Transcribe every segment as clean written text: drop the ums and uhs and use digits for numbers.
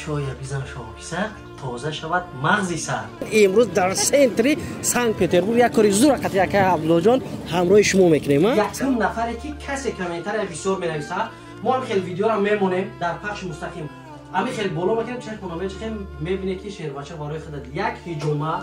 Чоя бизан шоҳкиса, тоза шавад мағзи сар. Имрӯз дар центри Санкт-Петербург як кори зур қати акай Абдуллоҷон ҳамроҳи шумо мекунем. Якум нафаре ки касе комментария бисёр менависад, мо ҳам хел видеоро мемонем дар пахши мустақим. Ами хел боло мекунем, чашмона мечахем, мебинед ки шербача барои худат як ҳиҷома,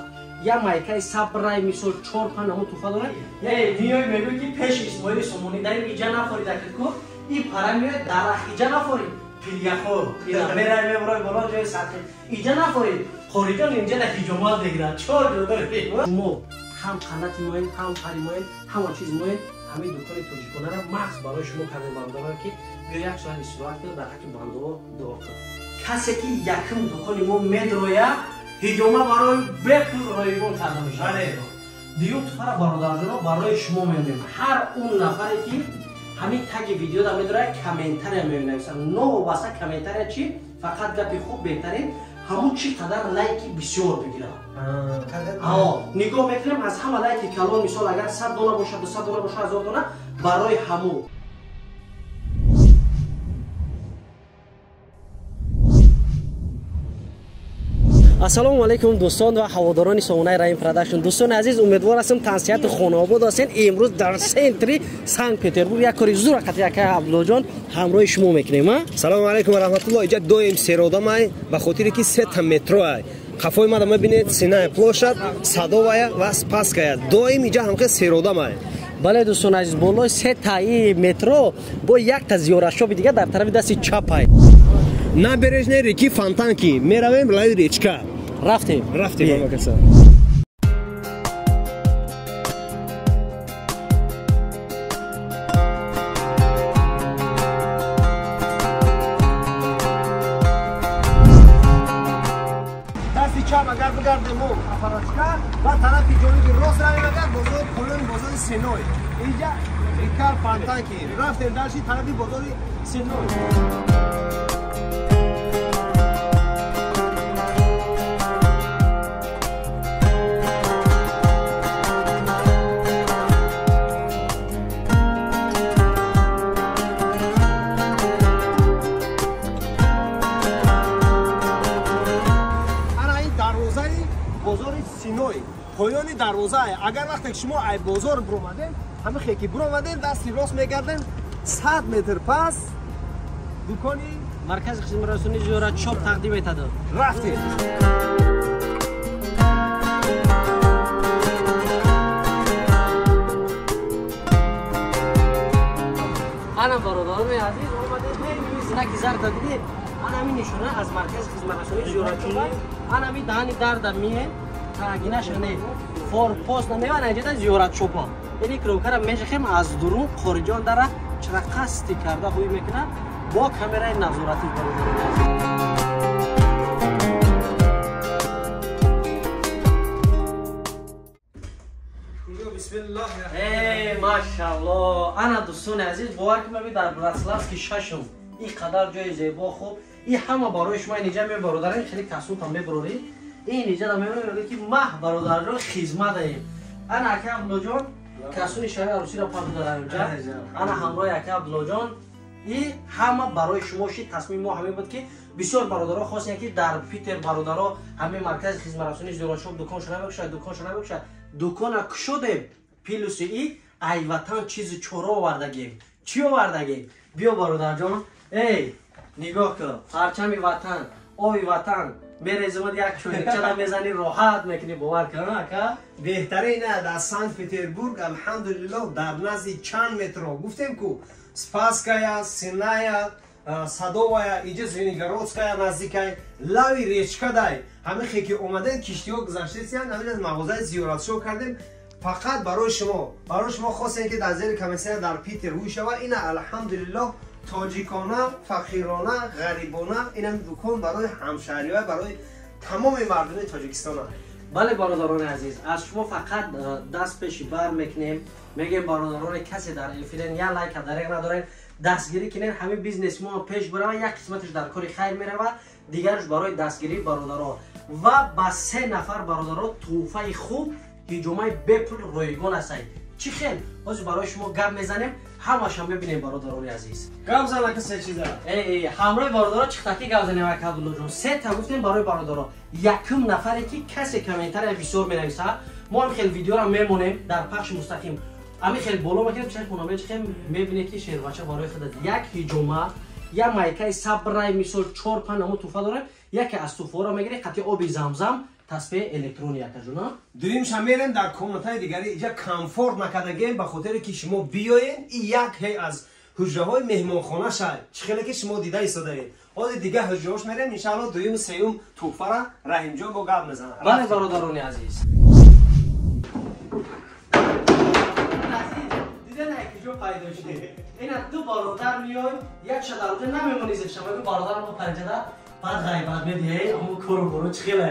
як майкаи сабрай мисол 4-5 намуд туҳфа дорад. Миёй мегӯй ки пеши Исмоили Сомонӣ дар иҷа нафорид акику, и пара меояд дарахт иҷа нафорид. Пиряхо, ина мерай мебарой боло ҷои сатҳи. Иҷа нафорид. Хориҷон инҷа да ҳиҷомат мегирад. Чор ҷо доред. Шумо ҳам қанати моед, ҳам пари моед, ҳама чиз моед. Ҳамин дукони тоҷиконаро махз барои шумо кардем бародарон, ки биё як соат истироҳат кунед, дар ҳаққи бандоҳо дуо кунед. Касе ки якум дукони мо медрояд, ҳиҷома барои бепул ройгон карда мешавад. Дуюм туҳфаро бародарҷоно барои шумо мемонем. Ҳар он нафаре ки ҳамин таги видеода медрояд, комментария менависад. Новобаста комментария чи? Фақат гапи хуб беҳтарин, ҳамун чӣ қадар лайки бисёр бигирад. Нигоҳ мекунем аз ҳама лайки калон, мисол агар 100 дона бошад, 200 дона бошад, 1000 дона, барои ҳамун. Ассалому алайкум дӯстон ва ҳаводорони сомонаи Раҳим Продакшн. Дӯстони азиз, умедвор ҳастем тансиҳати хонаобод ҳастед. Имрӯз дар центри Санкт-Петербург як кори зур қати акай Абдуллоҷон ҳамроҳи шумо мекунем. Салому алайкум ва раҳматуллоҳ. Иҷа доим серодамай, ба хотире ки сета метроай. Қафои мада мебинед Сеная площадь, Садовая ва Спасская. Доим иҷа ҳамхел серодамай. Бале дӯстони азиз, болои сетаи метро бо якта зиёратшоби дигар дар тарафи дасти чапай. Набережная реки Фонтанки. Меравем лави речка. Рафтем. Рафтем, мамакаса. Дасти чап агар бигардем мо аппаратчика ва тарафи ҷониби рост равем агар бозори поёни бозори Сеной. Инҷа река Фонтанки. Рафтем дальше тарафи бозори Сеной. Поёни дарвозае. Агар вақте ки шумо ай бозор биромадем, ҳамин хе ки биромадем, дасти рост мегардем, 100 метр пас дукони маркази хизматрасонии зиёратшоп тақдим метадод. Рафтем. Ана бародарони азиз, омадем знаки зарда дидед. Ана ҳамин нишона аз маркази хизматрасонии зиёратшоп. Ана ҳамин даҳани дарда мием. Тагинашане форпост намеван инҷа зиёратшопа. Ини кромкара мешахем аз дурун хориҷон дара чара қасди карда ҳуй мекунад бо камераи назоратӣ бародарони азиз. Э, машалло. Ана дӯстони азиз, бовар кунед дар Братславски шашум ин қадар ҷои зебо хуб, ин ҳама барои шумо инҷа мебародарем, хеле касутам мебароред. Ин иҷа да мебинем ки маҳ бародарҷон хизмат даем. Ана ака Абдуллоҷон касуни шаҳри арӯсиро паҳн додам инҷа. Ана ҳамроҳи ака Абдуллоҷон и ҳама барои шумо шид. Тасмими мо ҳамин буд ки бисёр бародаро хостем ки дар Питер бародаро ҳамин маркази хизматрасонии зиёратшоп дуконшо намекушад, дуконшо намекушад. Дукона кушодем, плюси и ай ватан чизи чоро овардагем. Чӣ овардагем? Биё бародарҷон, эй нигоҳ кун, парчами ватан, оби ватан. Мерезимад як чӯйчада мезани роҳат мекунӣ, бовар кун ака. Беҳтарин дар Санкт-Петербург алҳамдулиллоҳ дар назди чанд метро гуфтем ку Спасская, Сеная, Садовая, иҷа Звенигородская наздикай, лави речка дай. Ҳамин хе ки омадем киштиҳо гузаштесиянд, ҳамин аз мағозаи зиёратшоп кардем фақат барои шумо. Барои шумо хостем ки дар зери комиссия дар Питер ҳуй шава. Ина алҳамдулиллоҳ тоҷикона, фақирона, ғарибона инам дукон барои ҳамшаҳриҳо, барои тамоми мардуми Тоҷикистон. Бале бародарони азиз, аз шумо фақат даст пеши бар мекунем. Мегем бародарони касе дар эфирен я лайка дареғ надорен, дастгирӣ кунен, ҳамин бизнес мо пеш барава, як қисматаш дар кори хайр мерава, дигараш барои дастгирии бародаро. Ва ба 3 нафар бародаро тӯҳфаи хуб ҳиҷомаи бепул ройгон ҳастанд. Чӣ хел? Ҳозир барои шумо гап мезанем. Ҳамаша мебинем, бародарони азиз. Гап зан, ака, се чиза. Ҳамроҳи бародаро чихтаки гап занем, ака Абдуллоҷон. Сета гуфтем барои бародаро. Якум нафаре ки касе комментария бисёр менависа, мо ҳам хел видеоро мемонем дар пахши мустақим. Ами хел боло мекунем, чашмона мечихем, мебине ки шербача барои худат як ҳиҷома, як майкаи сабрай, мисол 4-5 намо туфа дорем, яке аз туфаҳоро мегирем, қати оби замзам, тасбеҳи электронӣ, акаҷуна. Дуюмша мерем дар комнатаи дигари, иҷа комфорт накардагем, ба хотире ки шумо биёен, и як ҳе аз ҳуҷраҳои меҳмонхона шай, чӣ хеле ки шумо дида истодаед. Ҳозир дигар ҳуҷраҳош мерем, иншаалло дуюму сеюм туҳфара Раҳимҷон бо гап мезанад. Бале, бародарони азиз. Дида пайдо шуд. Ина ду бародар миёй, як ша дар онҷа намемонӣ зерша, мегӯ бародарам бо панҷара баъд ғайбат медиҳӣ, аммо кору бору чӣ хеле.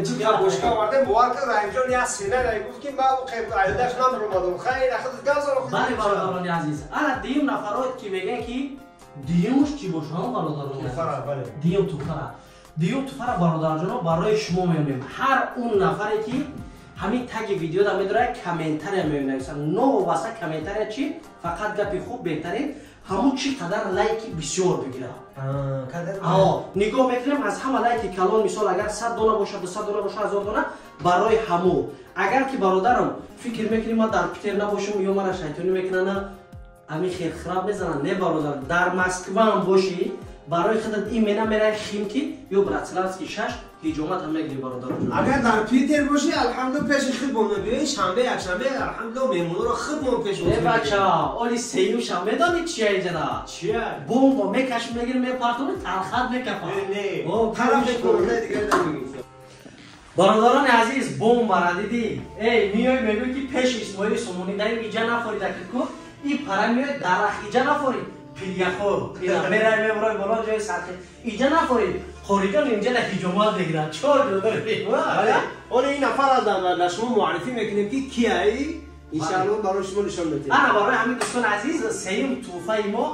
Чӣ бошка овардем, бовар кун, Раҳимҷон як сина гуфт ки ман айдаш намеромадам. Хайр, ахад гап зан. Бале, бародарони азиз. Ана дуюм нафарот ки мегӯянд ки дуюмуш чӣ бошад, бародарони азиз? Туфара, бале. Дуюм туфара. Дуюм туфара, бародарҷоно, барои шумо мемонем. Ҳар он нафаре ки ҳамин таги видеода медорад, комментария менависад, новобаста комментария чӣ, фақат гапи хуб, беҳтарин, ҳамун чӣ қадар лайки бисёр бигирад. Нигоҳ мекунем аз ҳама лайки калон, мисол агар 100 дона бошад, 200 дона бошад, 1000 дона, барои ҳамун. Агар ки бародарам фикр мекунӣ ман дар Питер набошам ё мара шайтонӣ мекунанд, ҳамин херхираб мезананд, не бародар, дар Москваам бошӣ, барои худат имена мераи Химки ё Братславский 6 ҳиҷомат ҳам мегирӣ, бародарҷон. Агар дар Питер бошӣ, алҳамдулилла, пеши худмон биёӣ, шанбе, якшанбе, алҳамдулилла, меҳмонро худмон пеш мебарем. Э бача, оли сеюм шаб медонӣ чия иҷада? Чия? Бомба мекашӣ, мегирӣ, мепартонӣ, талхат мекафад. Не, тарафи комнатаи дигар намегирӣ. Бародарони азиз, бомбара дидӣ? Эй, миёй мегӯй ки пеши Исмоили Сомонӣ даим иҷа нафорӣ дакику, и пара миёй дарахт иҷа нафорӣ. Пиряхо, ина мерай меброй боло ҷои сархи. Иҷа нафорӣ, хориҷон инҷа да ҳиҷомат мегиранд. Чор ҷо дорем. Оне ин нафар дар шумо муаррифӣ мекунем ки кияи, иншаалло барои шумо нишон медиҳем. Ана барои ҳамин дӯстони азиз, сеюм туҳфаи мо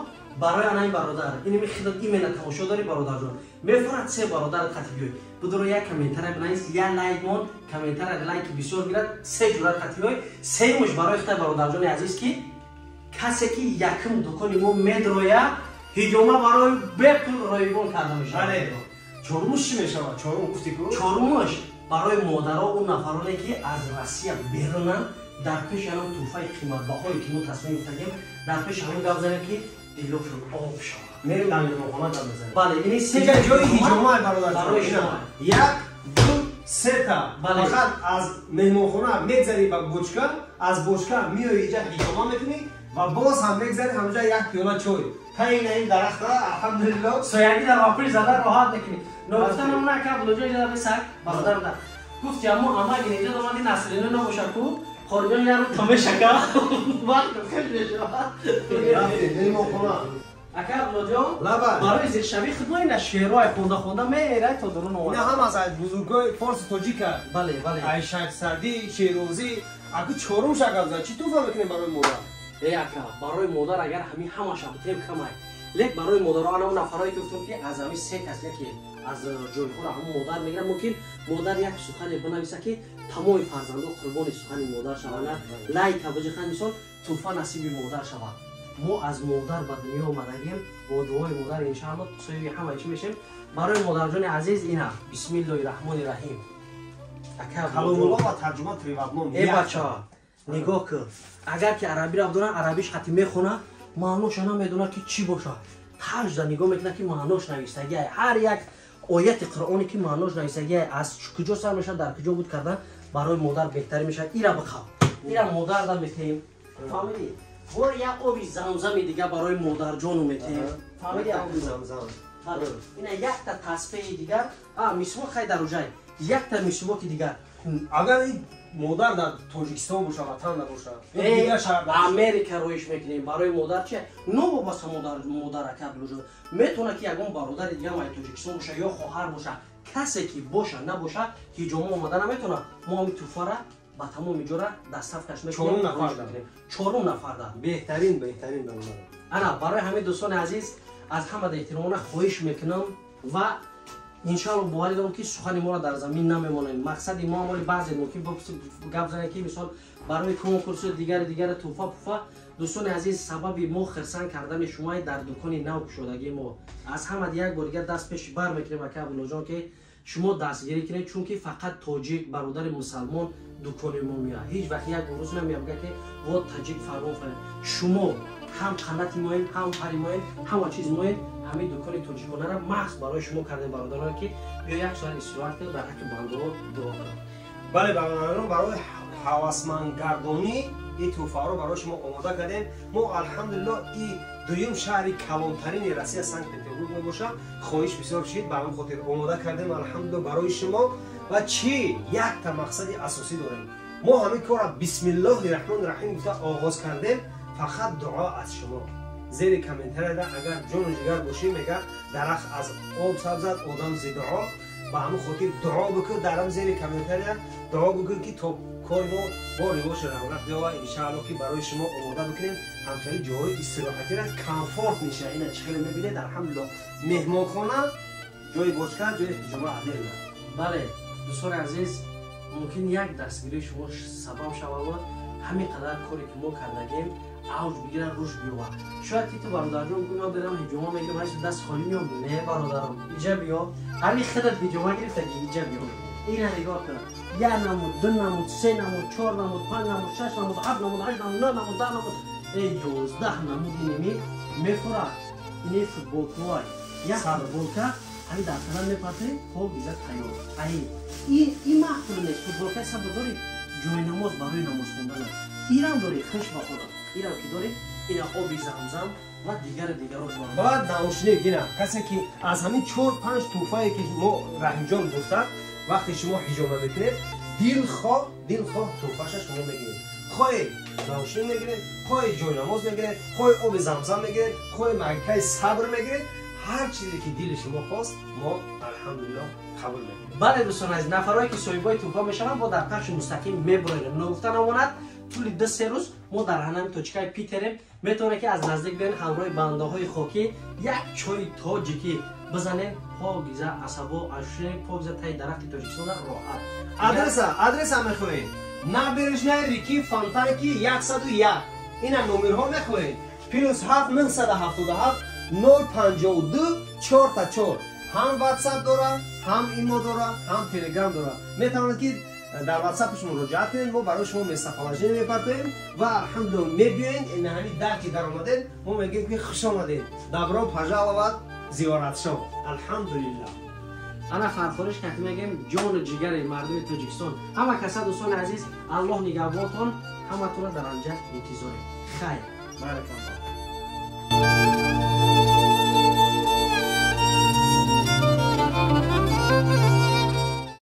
барои анаи бародар. Инами хидат имена тамошо дорӣ, бародарҷон. Мефорад се бародарат қати биёй. Будуро як комментария бинавис, як лайк мон, комментария лайки бисёр гирад, се ҷурат қати биёй. Сеюмаш барои хитай бародарҷони азиз ки касе ки якум дукони мо медроя, ҳиҷома барои бепул ройгон карда мешавад. Чорумуш чӣ мешавад? Чорум гуфтӣ ку? Чорумуш барои модаро, он нафароне ки аз Россия берунанд, дар пеши ҳамон туҳфаи қиматбаҳое ки мо тасмим гирифтагем, дар пеши ҳамон гап занем ки дилошон об шавад. Мерем дар меҳмонхона гап мезанем. Бале, ини се ҷои ҳиҷома, бародар, барои шумо. 1, 2, 3 та. Фақат аз меҳмонхона мегзарӣ ба бочка, аз бочка миёӣ иҷа ҳиҷома мекунӣ ва боз ҳам мегзарӣ ҳамҷа як пиёла чой. Та ин дарахта, алҳамдулилло, соягӣ дар вапир зада роҳат мекунӣ. Ногуфта намона, ака Абдуллоҷон, иҷа бисак, бародар да. Гуфти аммо амак инҷа омади Насрино набоша ку, хориҷон як рӯз тамешака. Вақт хел мешавад. Меҳмонхона. Ака Абдуллоҷон, барои зиршавӣ худмо ина шеърҳои хонда хонда мерай то дурун омад. Ина ҳам аз бузургои форсу тоҷика. Бале, бале. Ай Шайх Саъдӣ, Шерозӣ. Аку чорум шакал зад. Чӣ туҳфа мекунем барои модар? Эй ака, барои модар агар ҳамин ҳамаша битем камай. Лек барои модаро ана он нафарое ки гуфтам ки аз ҳамин се кас яке аз ҷойҳоро ҳамон модар мегирад, мумкин модар як сухане бинависа ки тамоми фарзандо қурбони сухани модар шаванд, лайка биҷихан, мисол туҳфа насиби модар шавад. Мо аз модар ба дунё омадагем, бо дуои модар иншаалло соҳиби ҳамаи чӣ мешем. Барои модарҷони азиз ина бисмиллоҳи раҳмони раҳим. Ака Каломулло ва тарҷума триватном. Э бача, нигоҳ кун, агар ки арабиро бидонад, арабиш хати мехонад, маъноша намедонад ки чӣ бошад. Таҷда нигоҳ мекунад ки маънош навистагиай. Ҳар як ояти Қуръоне ки маънош навистагиай, аз куҷо сар мешавад, дар куҷо буд кардан, барои модар беҳтарин мешавад. Ира биқав, ира модар да метаҳем. Фаҳмидӣ? Бо як оби замзами дига барои модарҷону метаҳем. Фаҳмидӣ? Оби замзам. Ина якта тасбеҳи дигар, мисвок хай дар уҷай, якта мисвоки дигар. Агар модар дар Тоҷикистон бошад, ватан набошад, дигар шаҳр Америка роиш мекунем барои модар чи? Новобаста модар ака Абдуллоҷон, метавонад ки ягон бародари дигар ай Тоҷикистон боша ё хоҳар боша, касе ки боша набоша, ҳиҷома омада наметавонад. Мо ҳамин туҳфара ба тамоми ҷора доставкаш мекунем. Чорум нафарда. Беҳтарин, беҳтарин бародар. Ана барои ҳамин дӯстони азиз, аз ҳама эҳтиромона хоҳиш мекунам ва иншаалло боварӣ дорам ки сухани моро дар замин намемонем. Мақсади мо амоли баъзе мумкин гап занем ки мисол барои конкурсу дигари дигари туҳфа пуфа Дӯстони азиз, сабаби мо хирсанд кардани шумо дар дукони нав кушодагии мо аз ҳама як бор дигар даст пеш бар мекунем, ака Абдуллоҷон, ки шумо дастгирӣ кунед, чунки фақат тоҷик, бародари мусалмон дукони мо меояд. Ҳеҷ вақт як рӯз намеяд, ки во таҷик фармон фармон. Шумо ҳам қанати моед, ҳам пари моед, ҳама чиз моед. Ҳамин дукони тоҷиконаро махз барои шумо кардем, бародарон, ки биё як соат истироҳат кунед, дар ҳаққи бандаҳо дуо кунед. Бале, бародарон, барои ҳавасмандгардонӣ ин тӯҳфаҳоро барои шумо омода кардем. Мо алҳамдулилло и дуюм шаҳри калонтарини Россия Санкт Петербург мебошад. Хоҳиш бисёр шид, ба ҳамин хотир омода кардем алҳамдулилло барои шумо. Ва чӣ якта мақсади асосӣ дорем. Мо ҳамин корро бисмиллоҳи раҳмони раҳим гуфта оғоз кардем, фақат дуо аз шумо. Зери комментарияда агар ҷону ҷигар бошӣ, мега дарахт аз об сабзад, одам зи дуо. Ба ҳамин хотир дуо бикун, дар ҳам зери комментария дуо бикун, ки то кори мо бо ривоҷ равнақ биёвад. Иншаалло ки барои шумо омода бикунем ҳамхели ҷойҳои истироҳатира комфорт меша. Ина чӣ хеле мебинед, алҳамдулилло меҳмонхона, ҷои бошка, ҷои ҳиҷома отдельно. Бале, дӯстони азиз, мумкин як дастгирии шумо сабаб шавад ҳамин қадар коре ки мо кардагем авҷ бигирад, рушд биёвад. Шояд ки ту бародарҷон бигӯ ман берам ҳиҷома мегирам, ҳайсу даст холӣ меом. Не, бародарам, иҷа биё, ҳамин худат ҳиҷома гирифтаги, иҷа биё, ина нигоҳ кун. Як намуд, ду намуд, се намуд, чор намуд, панҷ намуд, шаш намуд, ҳафт намуд, ҳашт намуд, нӯ намуд, даҳ намуд, 11 намуд иними мефурад. Ини футболкаҳой, як футболка ҳамин дар тана мепартои, хоб биза тайёр. Ай ин маъқул нест. Футболкаи сабр дорӣ, ҷои намоз барои намоз хондан ирам дорӣ, хеш ба худо ирам ки дорӣ, ина оби замзам ва дигари дигарош. Баъд наушник. Ина касе ки аз ҳамин 4-5 тӯҳфае ки мо Раҳимҷон гуфта, вақте шумо ҳиҷома мекунед, дилхоҳ дилхоҳ тӯҳфаша шумо мегиред. Хоҳе наушник мегиред, хоҳе ҷойнамоз мегиред, хоҳе оби замзам мегиред, хоҳе маккаи сабр мегиред. Ҳар чизе ки дили шумо хост, мо алҳамдулилло қабул мекунем. Бале, дӯстон азиз, нафарое ки соҳибои тӯҳфа мешаванд, мо дар пахши мустақим мебуроем. Ногуфта намонад, тӯли 2-3 рӯз мо дар ҳанами точкаи Питерем. Метавонед ки аз наздик биёен, ҳамроҳи бандаҳои хокӣ як чойи тоҷикӣ бизанем, покиза асабо ашӯшем, покиза таи дарахти Тоҷикистона роҳат. Адреса мехоҳед? Набережная реки Фонтанки 101. Ина номерҳо мехоҳед? +7 977 052 4 4. Ҳам WhatsApp дора, ҳам имо дора, ҳам Telegram дора. Метавонед ки дар WhatsApp муроҷиат кунед, мо барои шумо местоположение мепартоем ва алҳамдулилло мебиёед. Ина ҳамин дар ки даромадед, мо мегӯем ки хуш омадед, добро пожаловать, зиёратшо, алҳамдулилло. Ана фархориш кати мегӯем ҷону ҷигари мардуми Тоҷикистон ҳама каса. Дӯстони азиз, Аллоҳ нигаҳбонтон, ҳаматонро дар анҷа интизорем. Хайр. Баракалло.